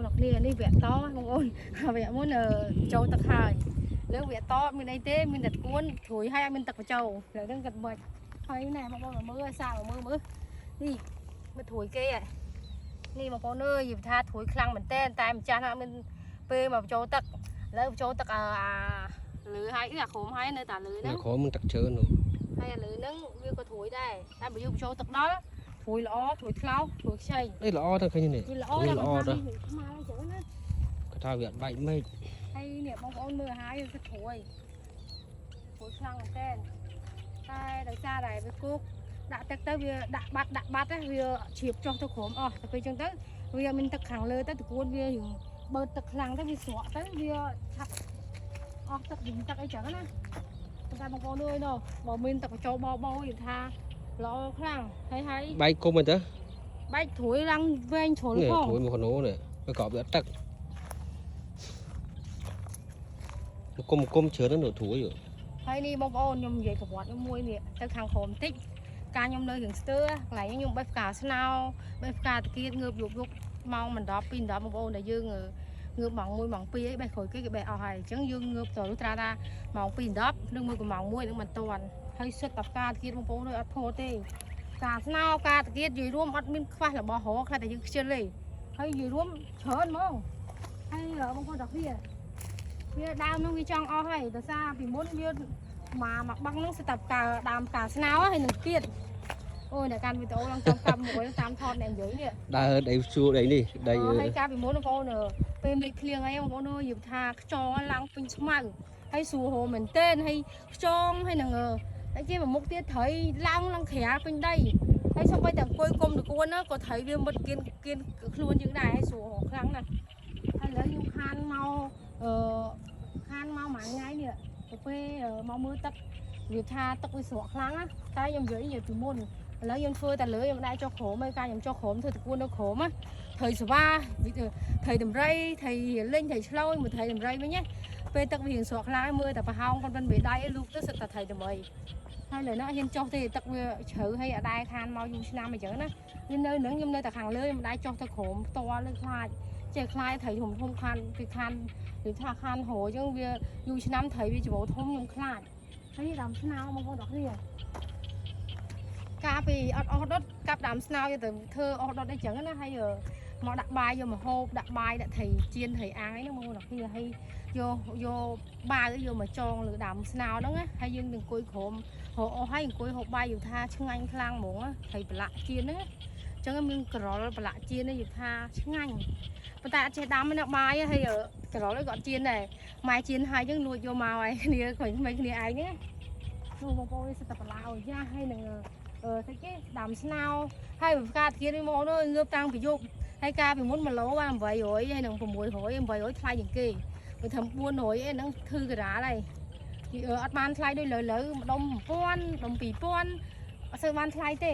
ប្អូនអរគ្នានេះវគ្គតបងប្អូនវគ្គមុនចូលទឹកហើយលើវគ្គតអត់មានអីទេមានតែគួនត្រួយហើយអត់មានទឹកបញ្ចូលលើហ្នឹងគាត់មិនហើយណែបងប្អូនមកមើលឲ្យសាកមកមើលមើលនេះមើលត្រួយគេហ៎នេះបងប្អូនអើយនិយាយថាត្រួយខ្លាំងមែនតើតែម្ចាស់ហ្នឹងអត់មានពេលមកបញ្ចូលទឹកឥឡូវបញ្ចូលទឹកអាលឺហើយអាក្រុមហើយនៅតែលឺហ្នឹង នៅក្រោមมันទឹកច្រើននោះ ហើយអាលឺហ្នឹងវាក៏ត្រួយដែរតែបើយើងបញ្ចូលទឹកដល់ត្រួយល្អត្រួយខ្លោត្រួយខ្ចី នេះល្អទៅឃើញនេះ វាល្អ វា ដែរ ល្អទៅ ខ្មៅចឹងណា គាត់ថាវាអត់បែកមេឃ ហើយនេះបងប្អូនមើលហើយគឺត្រួយត្រួយខ្លាំងមែនទែនតែដោយសារតែវាគោកដាក់ទឹកទៅវាដាក់បាត់ដាក់បាត់ណាវាជ្រាបចុះទៅក្រោមអស់ទៅពេលចឹងទៅវាមានទឹកខាងលើទៅតកួនវារឿងបើទឹកខ្លាំងទៅវាស្រក់ទៅវាឆាប់អស់ទឹកយំទឹកអីចឹងណាតែបងប្អូនអើយណោះបើមានទឹកបញ្ចូលបបោយថាល្អខ្លាំងហើយហើយ បែកគុំហ្នឹងទៅ បែកត្រួយឡើងវែងជ្រុល នេះ ផង ត្រួយមកកណូនេះវាក្របវាអត់ទឹកគុំគុំច្រើនហ្នឹងត្រួយ ហើយនេះបងប្អូនខ្ញុំនិយាយប្រវត្តិខ្ញុំមួយនេះទៅខាងក្រោមបន្តិចការខ្ញុំនៅរឿងស្ទើរកន្លែងខ្ញុំបេះផ្កាស្នោបេះផ្កាតាគៀតងើបយប់យប់ម៉ោងមិនដល់2 10បងប្អូនដែលយើងងើបម៉ោង1ម៉ោង2អីបេះក្រោយគេគេបេះអស់ហើយអញ្ចឹងយើងងើបទៅលុះត្រាថាម៉ោង2 10ឬមួយក៏ម៉ោង1នឹងមិនទាន់ហើយសិតតែផ្កាតាគៀតបងប្អូនអត់ផូទេផ្កាស្នោផ្កាតាគៀតនិយាយរួមអត់មានខ្វះរបស់រខ្លះតែយើងខ្ជិលទេហើយនិយាយរួមច្រើនហ្មងហើយបងប្អូនតាគ្នាវាដើមនោះវាចង់អស់ហើយដោយសារពីមុនវា មកមកបង់ហ្នឹងសិតតែផ្កាដើមផ្កាស្នោហើយនឹងទៀតអូយអ្នកកាន់វីដេអូឡើងតាមកាប់មួយតាមថតអ្នកនិយាយនេះ ដើរដីសួរដីនេះដី ហើយកាលពីមុនបងប្អូនពេលមេឃភ្លៀងអីបងប្អូនអើយនិយាយថាខ្យងឡើងពេញស្មៅហើយស្រួលហូរមែនទែនហើយខ្យងហើយនឹងតែគេមួយមុខទៀតត្រីឡើងឡើងក្រាលពេញដីហើយសូម្បីតែអង្គុយគុំតកួនក៏ត្រីវាមុតគៀនគៀនខ្លួនយើងដែរហើយស្រួលហូរខ្លាំងណាស់ហើយឥឡូវខ្ញុំខានមកអឺខានមកមួយថ្ងៃនេះទៅពេលមកមើលទឹកវាថាទឹកវាស្រកខ្លាំងណាតែខ្ញុំនិយាយនិយាយពីមុនឥឡូវខ្ញុំធ្វើតែលើខ្ញុំមិនដែរចុះក្រោមឯកាខ្ញុំចុះក្រោមធ្វើតកួននៅក្រោមណាត្រីសវ៉ាត្រីដំរីត្រីលិញត្រីឆ្លូញមួយត្រីដំរីវិញណាពេលទឹកវារៀងស្រកខ្លាំងមើលតែប្រហោងគាត់មិនបេដៃលូកទៅសិតតែត្រីដំរីហើយលើនោះអត់ហ៊ានចុះទេទឹកវាជ្រៅហើយអត់ដែរខានមកយូរឆ្នាំអញ្ចឹងណាវានៅនឹងខ្ញុំនៅតែខាងលើខ្ញុំមិនដែរចុះទៅក្រោមផ្ទាល់លើខ្លាចចេះខ្លាចត្រីធំធំខានគឺខានឬថាខានហោអញ្ចឹងវាយូរឆ្នាំត្រីវាច្បោធំខ្ញុំខ្លាចហើយដើមស្នោបងប្អូនទាំងគ្នាកាលពីអត់អស់ដុតកាប់ដើមស្នោយកទៅធ្វើអស់ដុតអីចឹងណាហើយមកដាក់បាយយកមកហូបដាក់បាយដាក់ត្រីចៀនត្រីអាំងអីហ្នឹងបងប្អូនទាំងគ្នាហើយយកយកបាវយកមកចងលើដើមស្នោហ្នឹងណាហើយយើងនឹងអង្គុយក្រោមរកអស់ហើយអង្គុយហូបបាយយល់ថាឆ្ងាញ់ខ្លាំងហ្មងត្រីប្រឡាក់ចៀនហ្នឹងអញ្ចឹងមានក្រលប្រឡាក់ចៀននេះយល់ថាឆ្ងាញ់ប៉ុន្តែអត់ចេះដាំទេណាបាយហើយក្រលក៏អត់ចៀនដែរម៉ែចៀនហើយយើងលួចយកមកហើយគ្នាក្មេងៗគ្នាឯងហ្នឹងនោះបងប្អូនសិតតែប្រឡាអូយ៉ាហើយនឹងអឺស្អីគេដើមស្នោហើយផ្កាទៀននេះមកនោះងើបតាំងពីយប់ហើយកាលពីមុន1ឡូបាន800ហើយនឹង600 800ថ្លៃជាងគេបើធ្វើ400អីហ្នឹងធឺករាលហើយអត់បានថ្លៃដូចលើលើម្ដុំ1000ដុំ2000អត់សូវបានថ្លៃទេ